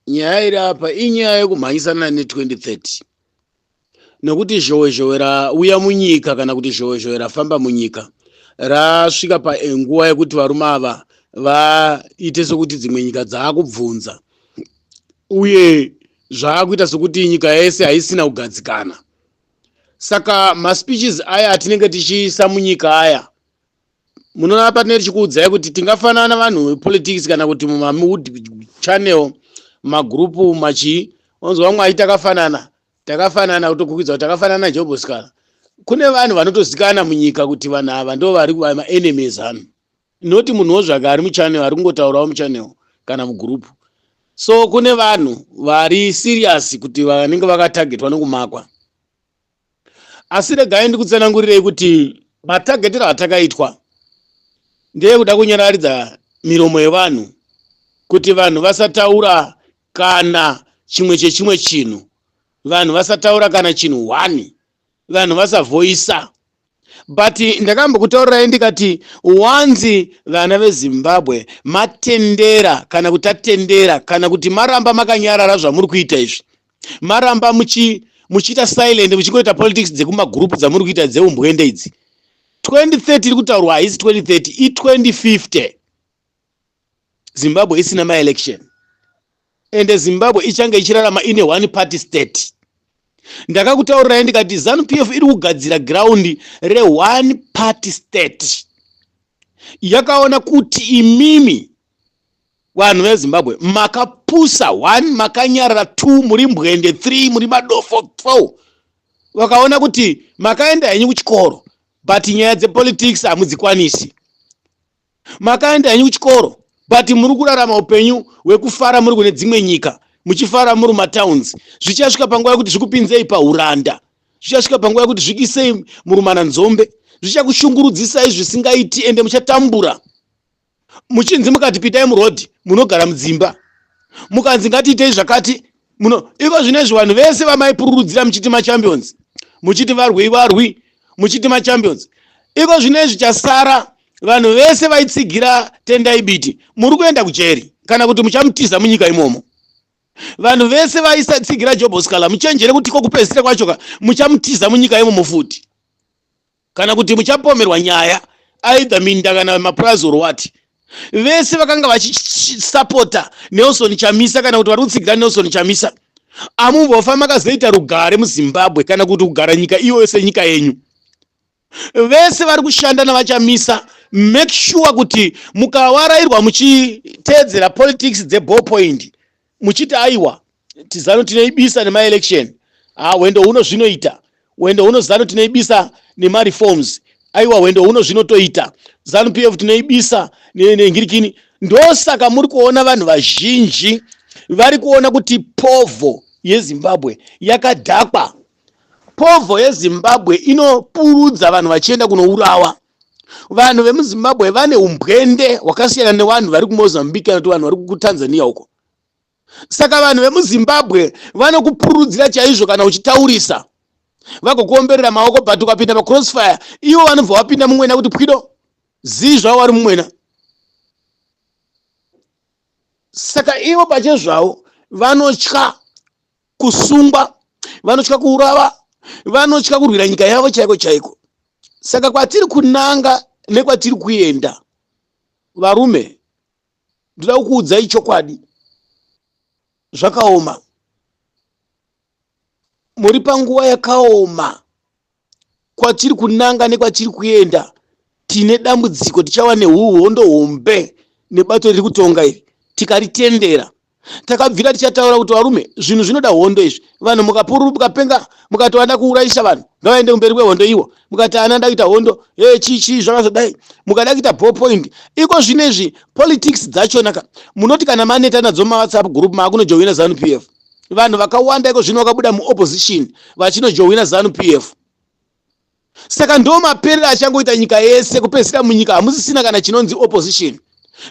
Nyaya iri apa inyaya yekumhanyisana ne2030, nekuti zhowe zhowe rauya munyika, kana kuti zhowe zhowe rafamba munyika, rasvika panguva yekuti varume ava vaite sekuti dzimwe nyika dzaakubvunza, uye zvaakuita sekuti nyika yese haisina kugadzikana. Saka maspeeches aya atinenge tichiisa munyika aya, munoona patinenge tichikuudzai kuti tingafanana vanhu vepolitics kana kuti mumawood channel, magurupu, machii, onzwa vamwe aiti takafanana, takafanana, kutokukwidza kuti takafanana Job Sikhala. Kune vanhu vanotozikana munyika kuti vanhu ava ndo vari maenemies anu, noti munhuwo zvake ari muchannel, ari kungotaurawo muchannel kana mugurupu. So kune vanhu vari serious kuti vanenge vakatagetwa nekumakwa. Asi regai ndikutsanangurirei kuti matagetero atakaitwa ndeyekuda kunyararidza miromo yevanhu, kuti vanhu vasataura kana chimwe chechimwe chinhu, vanhu vasataura kana chinhu one, vanhu vasavhoisa. But ndakambokutaurirai ndikati wanzi vana veZimbabwe matendera kana kuti tatendera kana kuti maramba makanyarara zvamuri kuita izvi, maramba muchiita silent, muchingoita politics dzekumagurupu dzamuri kuita dzeumbwende idzi, 2030 iri kutaurwa haisi 2030, i2050, Zimbabwe isina maelection, ende Zimbabwe ichange ichirarama ine one party state. Ndakakutaurirai ndikati ZANU PF iri kugadzira ground reone party state. Yakaona kuti imimi vanhu veZimbabwe makapusa, one, makanyarara, two, muri mbwende, three, muri madofo, four, vakaona kuti makaenda henyu kuchikoro but nyaya dzepolitics hamudzikwanisi. Makaenda henyu kuchikoro but muri kurarama upenyu hwekufara muri kune dzimwe nyika, muchifara muri matowns. Zvichasvika panguva yekuti zvikupinzei pauranda, zvichasvika panguva yekuti zvikisei murumananzombe, zvichakushungurudzisai zvisingaiti, ende muchatambura. Muchinzi mukati pindai murodhi, munogara mudzimba. Mukanzi ngatiitei zvakati, muno iko zvinezvi vanhu vese vamaipururudzira muchiti machampions, muchiti varwi varwi, muchiti machampions, iko zvinezvi chasara vanhu vese vaitsigira Tendai Biti muri kuenda kujeri kana kuti muchamutiza munyika imomo. Vanhu vese vaisatsigira Job Sikhala, muchenjere kuti kokupedzisira kwachoka muchamutiza munyika imomo futi, kana kuti muchapomerwa nyaya, either minda kana mapurazi or what. Vese vakanga vachisapota Nelson Chamisa kana kuti vari kutsigira Nelson Chamisa, amumbofa makazoita rugare muZimbabwe kana kuti kugara nyika iyoyo senyika yenyu. Vese vari kushanda navaChamisa, make sure kuti mukawarayirwa muchiteedzera politics dzeball point, muchiti aiwa, tizano tinoibisa nemaelection, ha, hwendo huno zvinoita, hwendo huno ZANU tinoibisa nemareforms, aiwa, hwendo huno zvinotoita, ZANU PF tinoibisa nengirikini. Ndosaka muri kuona vanhu vazhinji vari kuona kuti povho yeZimbabwe yakadhakwa. Povho yeZimbabwe inopurudza vanhu vachienda kunourawa. Vanhu vemuZimbabwe vane umbwende hwakasiyana nevanhu vari kuMozambique kana kuti vanhu vari kuTanzania uko. Saka vanhu vemuZimbabwe vanokupururudzira chaizvo kana uchitaurisa, vagokuomberera maoko, but ukapinda pacrossfire ivo vanobva vapinda mumwena kuti pwido zii zvavo vari mumwena. Saka ivo pachezvavo vanotya kusungwa, vanotya kuurava, vanotya kurwira nyika yavo chaiko chaiko. Saka kwatiri kunanga nekwatiri kuenda, varume, ndoda kukuudzai chokwadi, zvakaoma. Muri panguva yakaoma. Kwatiri kunanga nekwatiri kuenda tine dambudziko. Tichava nehuhondo hombe nebato riri kutonga iri tikaritendera. Takabvira tichataura kuti varume, zvinhu zvinoda hondo izvi. Vanhu mukapururu, mukapenga, mukati vada kuurayisa vanhu, ngavaende kumberi kwehondo iwo. Mukati ana da kuita hondo, e chii chii zvakazodai, mukada kuita ball point. Iko zvinezvi politics dzachona ka, munoti kana maneta nadzo mawhatsapp group, maakunojoina ZANU PF. Vanhu vakawanda iko zvino vakabuda muopposition vachinojoina ZANU PF. Saka ndo maperero achangoita nyika yese. Kupedzisira munyika hamusisina kana chinonzi opposition.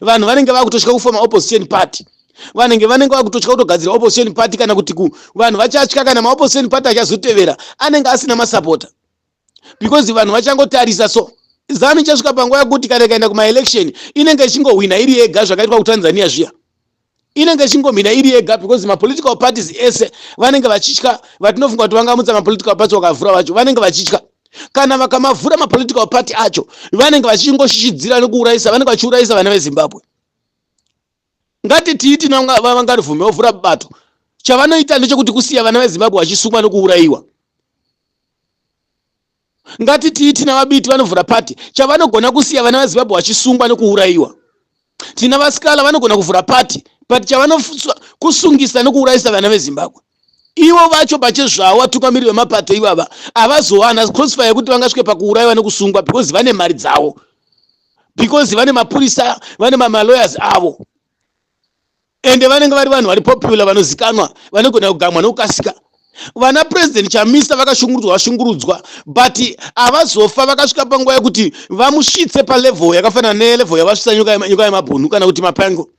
Vanhu vanenge vakutotya kufoma opposition party, vanenge vakutotya kutogadzira opposition party, kana kuti vanhu vachatya kana maopposition party achazotevera anenge asina masapota, because vanhu vachangotarisa. So ZANU ichasvika panguva yekuti kana ikaenda kumaelection inenge ichingohwina iri yega, zvakaitwa kuTanzania zviya. Inenge ichingomhina iri yega because mapolitical parties ese vanenge vachitya. Vatinofunga kuti vangamutsa mapolitical party, vakavhura vacho vanenge vachitya. Kana vakamavhura mapolitical party acho, vanenge vachingoshishidzira nekuurayisa, vanenge vachiurayisa vana veZimbabwe. Ngatitiiti vangarivhume vovhura bato, chavanoita ndechekuti kusiya vana veZimbabwe vachisungwa nekuurayiwa. Ngatitiiti navaBiti vanovhura pati, chavanogona kusiya vana veZimbabwe vachisungwa nekuurayiwa. Tina vaSikhala vanogona kuvhura pati, but chavanokusungisa nekuurayisa vana veZimbabwe. Ivo vacho pachezvavo, vatungamiriri vemapato ivava, havazowana crossfire yekuti vangasvike pakuurayiwa nekusungwa because vane mari dzavo, because vane mapurisa, vane mamalawyers avo, ende vanenge vari vanhu vari popular, vanozikanwa, vanogona kugamwa nekukasika. Vana President Chamisa vakashungurudzwa, vashungurudzwa, but havazofa vakasvika panguva yekuti vamusvitse palevel yakafanana nelevel yavasvitsa Nyoka Yemabhunu kana kuti Mapango.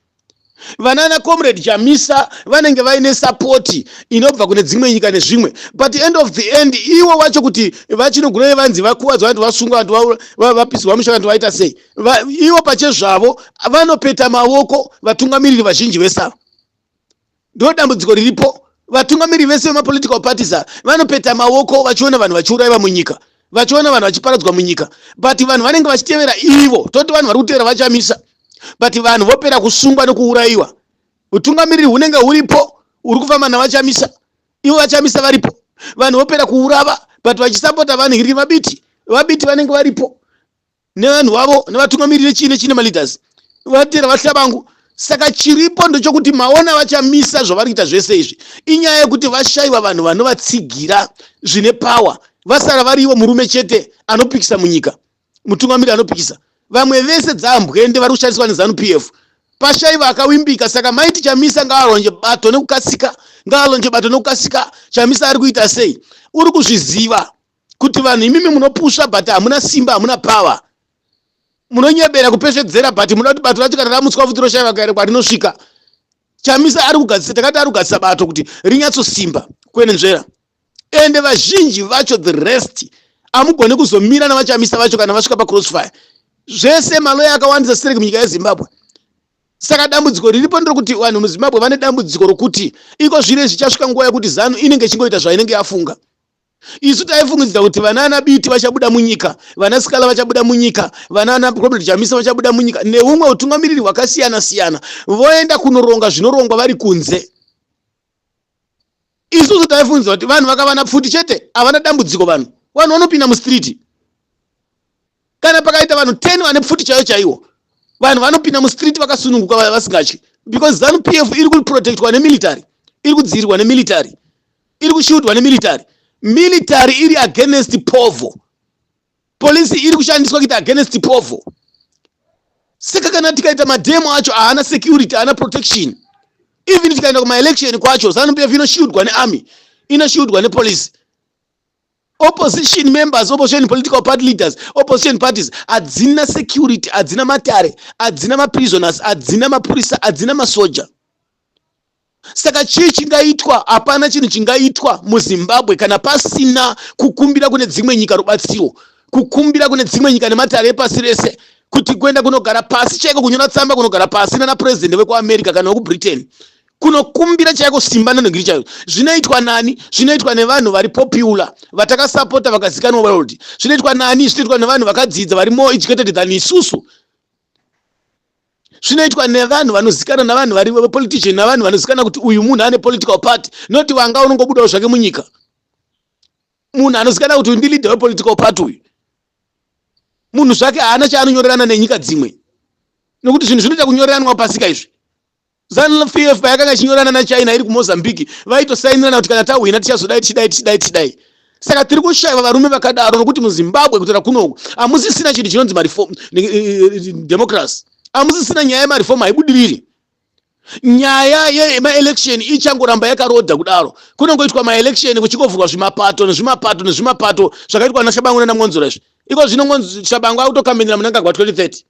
Vanana Comrade Chamisa vanenge vaine support inobva kune dzimwe nyika nezvimwe, but end of the end, ivo vacho kuti vachinogurei vanzi vakuwadzwa, vanti vasungwa, vanti vapiswa musha, vanti vaita sei, ivo pachezvavo vanopeta maoko. Vatungamiriri vazhinji vesava, ndo dambudziko riripo. Vatungamiriri vese vemapolitical parties ava vanopeta maoko vachiona vanhu vachiurayiwa munyika, vachiona vanhu vachiparadzwa munyika, but vanhu vanenge vachitevera ivo. Toti vanhu vari kutevera vaChamisa, but vanhu vopera kusungwa nekuurayiwa. Utungamiriri hunenge huripo huri kufamba navaChamisa, ivo vaChamisa varipo, vanhu vopera kuurava, but vachisapota vanhu iri vaBiti. VaBiti vanenge varipo nevanhu vavo nevatungamiriri nechii nechii nemaleaders vatera vaTshabangu. Saka chiripo ndechokuti maona vaChamisa zvavari kuita zvese izvi inyaya yekuti vashayiwa vanhu vanovatsigira zvine power. Vasara variwo murume chete anopikisa munyika, mutungamiri anopikisa. Vamwe vese dzambwende vari kushandiswa neZANU PF. Pashayiwa akawimbika. Saka maiti Chamisa ngaalaunche bato nekukasika, ngaalaunche bato nekukasika. Chamisa ari kuita sei? Uri kuzviziva kuti vanhu imimi munopusha, but hamuna simba, hamuna power, munonyebera kupesvedzera, but munoda kuti bato racho kana ramutswa futi roshayiwa kaere kwarinosvika. Chamisa ari kugadzisa, takati ari kugadzisa bato kuti rinyatsosimba kwenenzvera. Ende vazhinji vacho, the rest, hamugoni kuzomira navaChamisa vacho kana vasvika pacrossfire. Zvese maloya akawandisa stereki munyika yeZimbabwe. Saka dambudziko riripo nderekuti vanhu muZimbabwe vane dambudziko rokuti iko zvino zvichasvika nguva yekuti ZANU inenge ichingoita zvainenge yafunga. Isu taifungidzira kuti vana ana Biti vachabuda munyika, vana Sikhala vachabuda munyika, vana ana Comrade Chamisa vachabuda munyika, neumwe utungamiriri hwakasiyana siyana, voenda kunoronga zvinorongwa vari kunze. Isusu taifungidzira kuti vanhu vakavana pfuti chete havana dambudziko. Vanhu vanopinda mustreet. Kana pakaita vanhu 10 vane pfuti chaiyo chaiwo, vanhu vanopinda mustreet vakasununguka, vasingatyi, because ZANU PF iri kuprotectwa nemilitary, iri kudzivirirwa nemilitary, iri kushieldwa nemilitary. Military iri against povo, polisi iri kushandiswa kuita against povo. Saka kana tikaita mademo acho, haana security, haana protection. Even tikaenda kumaelection kwacho, ZANU PF inoshieldwa nearmy, inoshieldwa nepolice. Opposition members, opposition political party leaders, opposition parties hadzina security, hadzina matare, hadzina maprisoners, hadzina mapurisa, hadzina masoja. Saka chii chingaitwa? Hapana chinhu chingaitwa muZimbabwe kana pasina kukumbira kune dzimwe nyika rubatsiro, kukumbira kune dzimwe nyika nematare epasi rese, kuti kuenda kunogara pasi chaiko, kunyora tsamba, kunogara pasi nana purezidendi vekuAmerica kana vekuBritain, kunokumbira chaiko simba nenhongiri chaiko. Zvinoitwa nani? Zvinoitwa nevanhu vari popular, vatakasapota, vakazikanwa world. Zvinoitwa nani? Zvinoitwa nevanhu vakadzidza, vari more educated than isusu. Zvinoitwa nevanhu vanozikanwa, navanhu vari politician, navanhu vanozikanwa kuti uyu munhu ane political party, noti wanga unongobudawo zvake munyika. Munhu anozikanwa kuti uyu ndileader wepolitical party, uyu munhu zvake haana chaanonyorerana nenyika dzimwe, nokuti zvinhu zvinoita kunyoreranwa pasika izvi. ZANU PF payakanga ichinyorana naChina iri kuMozambique, vaitosainirana kuti kana tahwina tichazodai, tichidai, tichidai, tichidai. Saka tiri kushayiwa varume vakadaro, nokuti muZimbabwe kutaura kunoku hamusisina chinhu chinonzi mareform, democracy hamusisina. Nyaya yemareform haibudiriri. Nyaya yemaelection ichangoramba yakarodha kudaro. Kunongoitwa maelection, kuchingovhurwa zvimapato nezvimapato nezvimapato, zvakaitwa naTshabangu nanaMwonzora izvi. Iko zvino Tshabangu akutokambinira Mnangagwa 2030,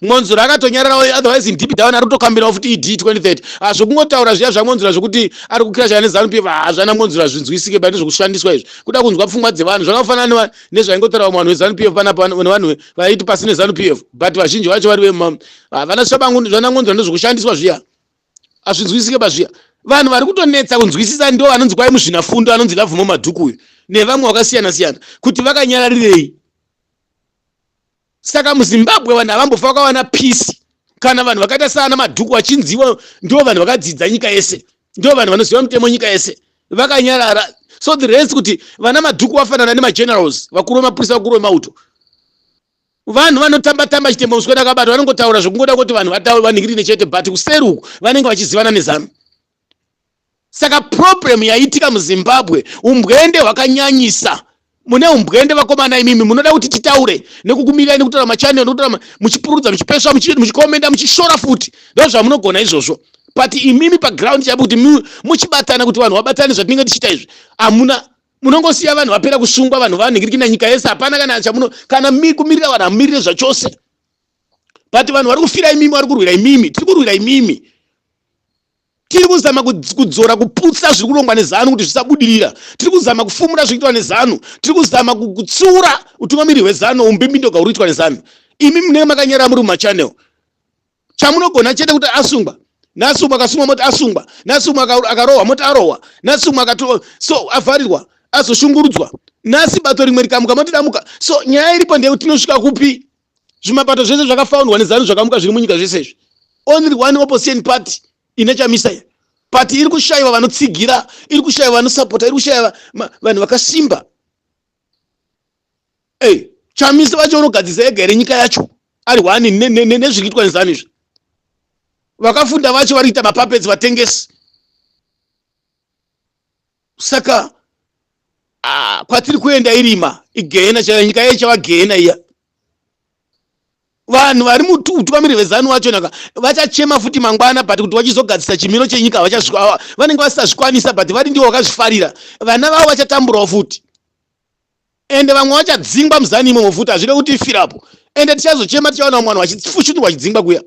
Mwonzora akatonyararawo, otherwise in deep down ari kutokambirawo futi ED 2030. Hazvokungotaura zviya zvaMwonzora zvokuti ari kukira chana neZANU PF, hazvana Mwonzora zvinzwisike paite zvokushandiswa izvi kuda kunzwa pfungwa dzevanhu. Zvakafanana nezvaingotaura vamwe vanhu veZANU PF panapa, nevanhu vaiti pasi neZANU PF, but vazhinji vacho vari havana Tshabangu. Zvana Mwonzora ndezvokushandiswa zviya. Hazvinzwisike pazviya. Vanhu vari kutonetsa kunzwisisa ndo vanonzi kwai muzvinafundo anonzi Lovemore Madhuku uyu nevamwe vakasiyana siyana kuti vakanyararirei. Saka muZimbabwe vanhu havambofa vakawana peace kana vanhu vakaita saana Madhuku vachinziwa ndo vanhu vakadzidza nyika yese, ndo vanhu vanoziva mutemo nyika yese, vakanyarara. So the rest kuti vana Madhuku vafanana nemagenerals, vakuru vemapurisa, vakuru vemauto, vanhu vanotamba tamba chitembo musweda akabatwa, vanongotaura zvekungoda kuti vanhu vataure vanhingirine chete, but kuseri uku vanenge vachizivana neZANU. Saka problem yaitika muZimbabwe, umbwende hwakanyanyisa. Mune umbwende vakomana imimi, munoda kuti titaure nekukumirai nekutaura machannel nekutaura muchipurudza, muchipesva, muchikomenda, muchishora futi, ndo zvamunogona izvozvo. But imimi paground chaipo kuti muchibatana, kuti vanhu vabatane zvatinenge tichiita izvi, hamuna. Munongosiya vanhu vapera kusungwa, vanhu vanhingirikina nyika yese, hapana kana chamuno kana kumirira vanhu, hamumirire zvachose. But vanhu vari kufira imimi, vari kurwira imimi, tiri kurwira imimi, tiri kuzama kudzora, kuputsa zviri kurongwa neZANU kuti zvisabudirira, tiri kuzama kufumura zviri kuitwa neZANU, tiri kuzama kutsiura utungamiri hweZANU, umbimbindoga huri kuitwa neZANU. Imi munenge makanyara muri mumachannel, chamunogona chete kuti asungwa, nhasi umwe akasungwa moti asungwa, nhasi umwe akarohwa moti arohwa, nhasi umwe akato so avharirwa, azoshungurudzwa, nhasi bato rimwe rikamuka moti damuka. So nyaya iripo ndeyekuti tinosvika kupi? Zvimapato zvese zvakafoundwa neZANU zvakamuka zviri munyika zvese izvi, only one opposition party ine Chamisa iyi, party iri kushayiwa vanotsigira, iri kushayiwa vanosapota, iri kushayiwa vanhu vakasimba. Ei, Chamisa vacho unogadzisa ega here nyika yacho ari one nezviri kuitwa neZANU izvi? Vakafunda vacho vari kuita mapuppets, vatengesi. Saka kwatiri kuenda irima, igehena chaiyo, nyika yaichava gehena iya. Vanhu vari mutungamiri veZANU vacho naka vachachema futi mangwana, but kuti vachizogadzisa chimiro chenyika vanenge vasisazvikwanisa, but vari ndivo vakazvifarira. Vana vavo vachatamburawo futi, ende vamwe vachadzingwa muZANU imomo futi, hazvide kuti ifirapo. Ende tichazochema tichaona vamwe vanhu vachifushunurwa, vachidzingwa kuya.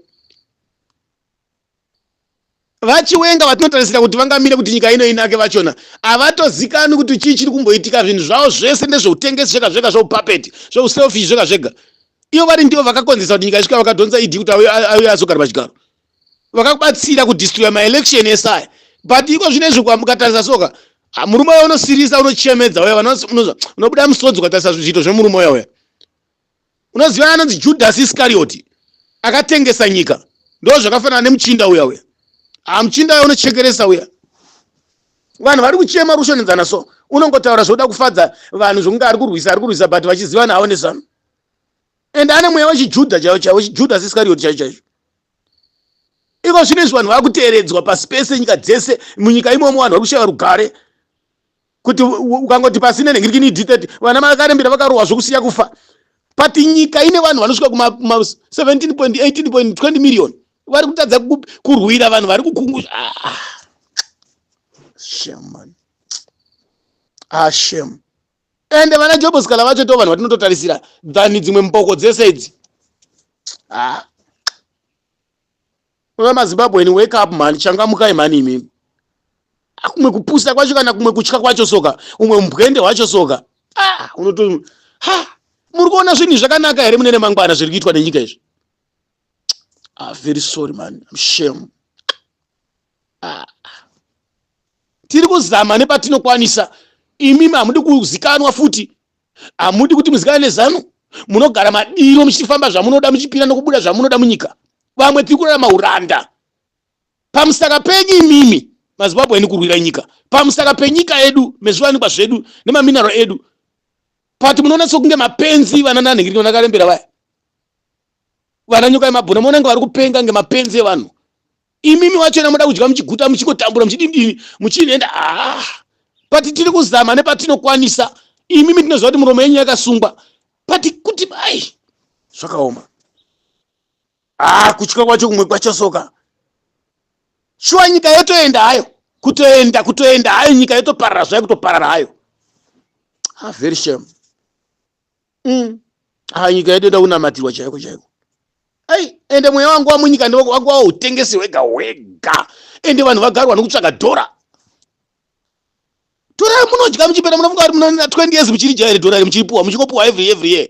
VaChiwenga vatinotarisira kuti vangamire kuti nyika ino inake vachona havatozikanwi kuti chii chiri kumboitika. Zvinhu zvavo zvese ndezveutengesi zvega zvega, zveupuppet, zveuselfish zvega zvega. Ivo vari ndivo vakakonzesa kuti nyika isvika, vakadhonza ED kuti auye azogara pachigaro, vakabatsira kudestroya maelection ese aya. But iko zvino izvi mukatarisa soka, murume uya unosirisa, unochemedza uya, unobuda musodzi ukatarisa zviito zvemurume uya. Uya unoziva anonzi Judas Iscariot akatengesa nyika, ndo zvakafanana nemuchinda uya uya. Ha, muchinda uya unochekeresa uya. Vanhu vari kuchema rushonedzana, so unongotaura zvoda kufadza vanhu, zvokunge ari kurwisa, ari kurwisa, but vachizivana havo neZANU. Ende ane mweya wechijudha chaiwo chaiwo, Judas Iscariot chaicho chaicho. Iko zvino izvi vanhu vakuteeredzwa pasi pese, nyika dzese, munyika imomo vanhu vari kushaya rugare kuti ukangoti pasi nenhengirikini d30, vana vakarembera vakarohwa zvokusiya kufa. But nyika ine vanhu vanosvika kuma 17.18.20 million vari kutadza kurwira vanhu vari kukungu. Ah, shame man, ah, shame. Ende vana Job Sikhala vacho to vanhu vatinototarisira than dzimwe mboko dzese idzi. Ah, uva maZimbabwean, wake up man, changamukai mani imimi. Kumwe kupusa kwacho kana kumwe kutya kwacho soka, umwe mbwende hwacho soka. Ah, unoto ha muri kuona zvinhu zvakanaka here mune remangwana zviri kuitwa nenyika izvi? Ah, very sorry man, I'm shame. Ah. Tiri kuzama nepatinokwanisa, imimi hamudi kuzikanwa futi, hamudi kuti muzikanwe neZANU. Munogara madiro muchifamba zvamunoda, muchipinda nokubuda zvamunoda munyika. Vamwe tiri kurarama uranda pamusaka penyu imimi maZimbabwe eni, kurwira nyika pamusaka penyika yedu mezviwanikwa zvedu nemamineral edu. Pati munoona sokunge mapenzi vana nanhingiriki, vanakarembera vaya, vana nyoka yemabhuna, muona vari kupenga ngemapenzi evanhu. Imimi wachona muda kudya muchiguta, muchingotambura, muchidindini, muchienda. Ah, pati tiri kuzama nepatinokwanisa. Imimi tinoziva kuti muromo yenyu yakasungwa, pati kuti ai, zvakaoma. Ah, kutya kwacho kumwe kwacho soka, shuwa nyika yotoenda hayo, kutoenda, kutoenda hayo, nyika yotoparara zvayo, kutoparara hayo. Ah, very shame. Ah, nyika yedu yoda kunamatirwa chaiko chaiko. Ai, ende mweya wangu wamunyika wangu wautengesi hwega hwega, ende vanhu vagarwa nokutsvaga dhora. Dhora munodya muchipera, munofunga kuti muna 20 years muchirija here dhora iri muchiripuwa, muchingopuwa every year?